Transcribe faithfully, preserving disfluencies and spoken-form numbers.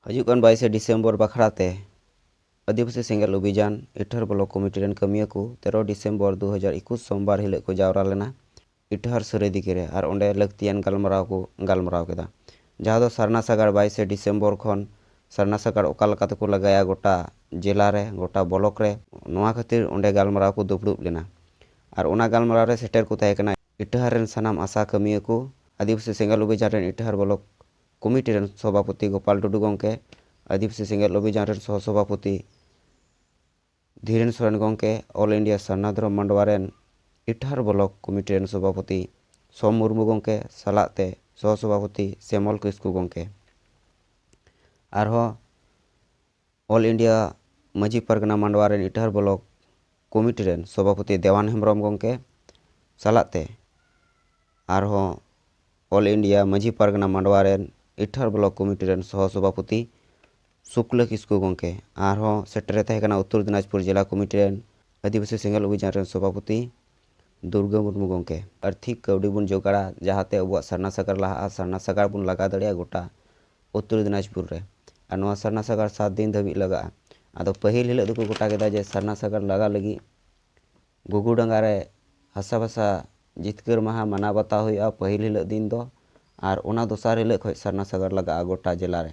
ᱦᱤᱡᱩᱜ ᱠᱟᱱ ᱵᱟᱭᱤᱥᱮ ᱰᱤᱥᱮᱢᱵᱚᱨ ᱵᱟᱠᱷᱨᱟ ᱛᱮ ᱟᱹᱫᱤᱵᱟᱹᱥᱤ ᱥᱮᱸᱜᱮᱞ ᱚᱵᱷᱤᱡᱟᱱ ᱤᱴᱷᱟᱹᱨ ᱵᱞᱚᱠ ᱠᱚᱢᱤᱴᱤ ᱨᱮᱱ ᱠᱟᱹᱢᱤᱭᱟᱹ ᱠᱚ ᱛᱮᱨᱚ ᱰᱤᱥᱮᱢᱵᱚᱨ ᱫᱩ ᱦᱟᱡᱟᱨ ᱮᱠᱩᱥ ᱥᱳᱢᱵᱟᱨ ᱦᱤᱞᱳᱜ ᱠᱚ ᱡᱟᱣᱨᱟ ᱞᱮᱱᱟ ᱤᱴᱷᱟᱹᱨ ᱥᱟᱹᱨᱟᱹᱭᱫᱤ ᱨᱮ, ᱟᱨ ᱚᱸᱰᱮ ᱞᱟᱹᱠᱛᱤᱭᱟᱱ ᱜᱟᱞᱢᱟᱨᱟᱣ ᱠᱚ ᱜᱟᱞᱢᱟᱨᱟᱣ ᱠᱮᱫᱟ, ᱡᱟᱦᱟᱸ ᱫᱚ ᱥᱟᱨᱱᱟ ᱥᱟᱜᱟᱲ ᱵᱟᱭᱤᱥᱮ ᱰᱤᱥᱮᱢᱵᱚᱨ ᱠᱷᱚᱱ ᱥᱟᱨᱱᱟ ᱥᱟᱜᱟᱲ ᱚᱠᱟ ᱞᱮᱠᱟ ᱛᱮᱠᱚ ᱞᱟᱜᱟᱭᱟ ᱜᱚᱴᱟ ᱡᱮᱞᱟ ᱨᱮ, ᱜᱚᱴᱟ ᱵᱞᱚᱠ ᱨᱮ, ᱱᱚᱣᱟ ᱠᱷᱟᱹᱛᱤᱨ ᱚᱸᱰᱮ ᱜᱟᱞᱢᱟᱨᱟᱣ ᱠᱚ ᱫᱩᱯᱲᱩᱵ ᱞᱮᱱᱟ᱾ ᱟᱨ ᱚᱱᱟ ᱜᱟᱞᱢᱟᱨᱟᱣ ᱨᱮ ᱥᱮᱴᱮᱨ ᱠᱚ ᱛᱟᱦᱮᱸ ᱠᱟᱱᱟ ᱤᱴᱟᱹᱦᱟᱨ ᱨᱮᱱ ᱥᱟᱱᱟᱢ ᱟᱥᱟ ᱠᱟᱹᱢᱤᱭᱟᱹ ᱠᱚ, ᱟᱹᱫᱤᱵᱟᱹᱥᱤ ᱥᱮᱸᱜᱮᱞ ᱚᱵᱷᱤᱡᱟᱱ ᱨᱮᱱ ᱤᱴᱟᱹᱦᱟᱨ ᱵᱞᱚᱠ ᱠᱚᱢᱤᱴᱤ ᱨᱮᱱ ᱥᱚᱵᱷᱟᱯᱚᱛᱤ ᱜᱳᱯᱟᱞ ᱴᱩᱰᱩ ᱜᱚᱢᱠᱮ, ᱟᱹᱫᱤᱵᱟᱹᱥᱤ ᱥᱮᱸᱜᱮᱞ ᱚᱵᱷᱤᱡᱟᱱ ᱨᱮᱱ ᱥᱚᱦᱚ ᱥᱚᱵᱷᱟᱯᱚᱛᱤ ᱫᱷᱤᱨᱮᱱ ᱥᱚᱨᱮᱱ ᱜᱚᱢᱠᱮ, ᱚᱞ ᱤᱱᱰᱤᱭᱟ ᱥᱟᱨᱱᱟ ᱫᱷᱚᱨᱚᱢ ᱢᱟᱰᱣᱟ ᱨᱮᱱ ᱤᱴᱟᱹᱦᱟᱨ ᱵᱞᱚᱠ ᱠᱚᱢᱤᱴᱤ ᱨᱮᱱ ᱥᱚᱵᱷᱟᱯᱚᱛᱤ ᱥᱳᱢ ᱢᱩᱨᱢᱩ ᱜᱚᱢᱠᱮ ᱥᱟᱞᱟᱜ ᱛᱮ ᱥᱚᱦᱚ ᱥᱚᱵᱷᱟᱯᱚᱛᱤ ᱥᱮᱢᱚᱞ ᱠᱤᱥᱠᱩ ᱜᱚᱢᱠᱮ, ᱟᱨᱦᱚᱸ ᱚᱞ ᱤᱱᱰᱤᱭᱟ ᱢᱟᱹᱡᱷᱤ ᱯᱟᱨᱜᱟᱱᱟ ᱢᱟᱰᱣᱟ ᱨᱮᱱ ᱤᱴᱟᱹᱦᱟᱨ ᱵᱞᱚᱠ ᱠᱚᱢᱤᱴᱤ ᱨᱮᱱ ᱥᱚᱵᱷᱟᱯᱚᱛᱤ ᱫᱮᱣᱟᱱ ᱦᱮᱢᱵᱨᱚᱢ ᱜᱚᱢᱠᱮ ᱥᱟᱞᱟᱜ ᱛᱮ ᱟᱨᱦᱚᱸ ᱚᱞ ᱤᱱᱰᱤᱭᱟ ᱢᱟᱹᱡᱷᱤ ᱯᱟᱨᱜᱟᱱᱟ ᱢᱟᱰᱣᱟ ᱨᱮᱱ ᱤᱴᱟᱹᱦᱟᱨ ᱵᱞᱚᱠ ᱠᱚᱢᱤᱴᱤ ᱨᱮᱱ ᱥᱚᱦᱚ ᱥᱚᱵᱷᱟᱯᱚᱛᱤ ᱥᱩᱠᱞᱟᱹ ᱠᱤᱥᱠᱩ ᱜᱚᱢᱠᱮ, ᱟᱨᱦᱚᱸ ᱥᱮᱴᱮᱨ ᱮ ᱛᱟᱦᱮᱸ ᱠᱟᱱᱟ ᱩᱛᱛᱚᱨ ᱫᱤᱱᱟᱡᱽᱯᱩᱨ ᱡᱮᱞᱟ ᱠᱚᱢᱤᱴᱤ ᱨᱮᱱ ᱟᱹᱫᱤᱵᱟᱹᱥᱤ ᱥᱮᱸᱜᱮᱞ ᱚᱵᱷᱤᱡᱟᱱ ᱨᱮᱱ ᱥᱚᱵᱷᱟᱯᱚᱛᱤ ᱫᱩᱨᱜᱟᱹ ᱢᱩᱨᱢᱩ ᱜᱚᱢᱠᱮ᱾ ᱟᱨᱛᱷᱤᱠ ᱠᱟᱹᱣᱰᱤ ᱵᱚᱱ ᱡᱚᱜᱟᱲᱟ, ᱡᱟᱦᱟᱸᱛᱮ ᱟᱵᱚᱣᱟᱜ ᱥᱟᱨᱱᱟ ᱥᱟᱜᱟᱲ ᱞᱟᱦᱟᱜᱼᱟ, ᱥᱟᱨᱱᱟ ᱥᱟᱜᱟᱲ ᱵᱚᱱ ᱞᱟᱜᱟ ᱫᱟᱲᱮᱭᱟᱜᱼᱟ ᱜᱚᱴᱟ ᱩᱛᱛᱚᱨ ᱫᱤᱱᱟᱡᱽᱯᱩᱨ ᱨᱮ᱾ ᱟᱨ ᱱᱚᱣᱟ ᱥᱟᱨᱱᱟ ᱥᱟᱜᱟᱲ ᱥᱟᱛ ᱫᱤᱱ ᱫᱷᱟᱹᱵᱤᱡ ᱞᱟᱜᱟᱜᱼᱟ᱾ ᱟᱫᱚ ᱯᱟᱹᱦᱤᱞ ᱦᱤᱞᱳᱜ ᱫᱚᱠᱚ ᱜᱚᱴᱟ ᱠᱮᱫᱟ ᱡᱮ ᱥᱟᱨᱱᱟ ᱥᱟᱜᱟᱲ ᱞᱟᱜᱟ ᱞᱟᱹᱜᱤᱫ ᱜᱩᱜᱩ ᱰᱟᱸᱜᱟ ᱨᱮ ᱦᱟᱥᱟ ᱵᱷᱟᱥᱟ ᱡᱤᱛᱠᱟᱹᱨ ᱢᱟᱦᱟ ᱢᱟᱱᱟᱣ ᱵᱟᱛᱟᱣ ᱦᱩᱭᱩᱜᱼᱟ ᱯᱟᱹᱦᱤᱞ ᱦᱤᱞᱳᱜ ᱫᱤᱱ ᱫᱚ, ᱟᱨ ᱚᱱᱟ ᱫᱚᱥᱟᱨ ᱦᱤᱞᱳᱜ ᱠᱷᱚᱱ ᱥᱟᱨᱱᱟ ᱥᱟᱜᱟᱲ ᱞᱟᱜᱟᱜᱼᱟ ᱜᱚᱴᱟ ᱡᱮᱞᱟ ᱨᱮ᱾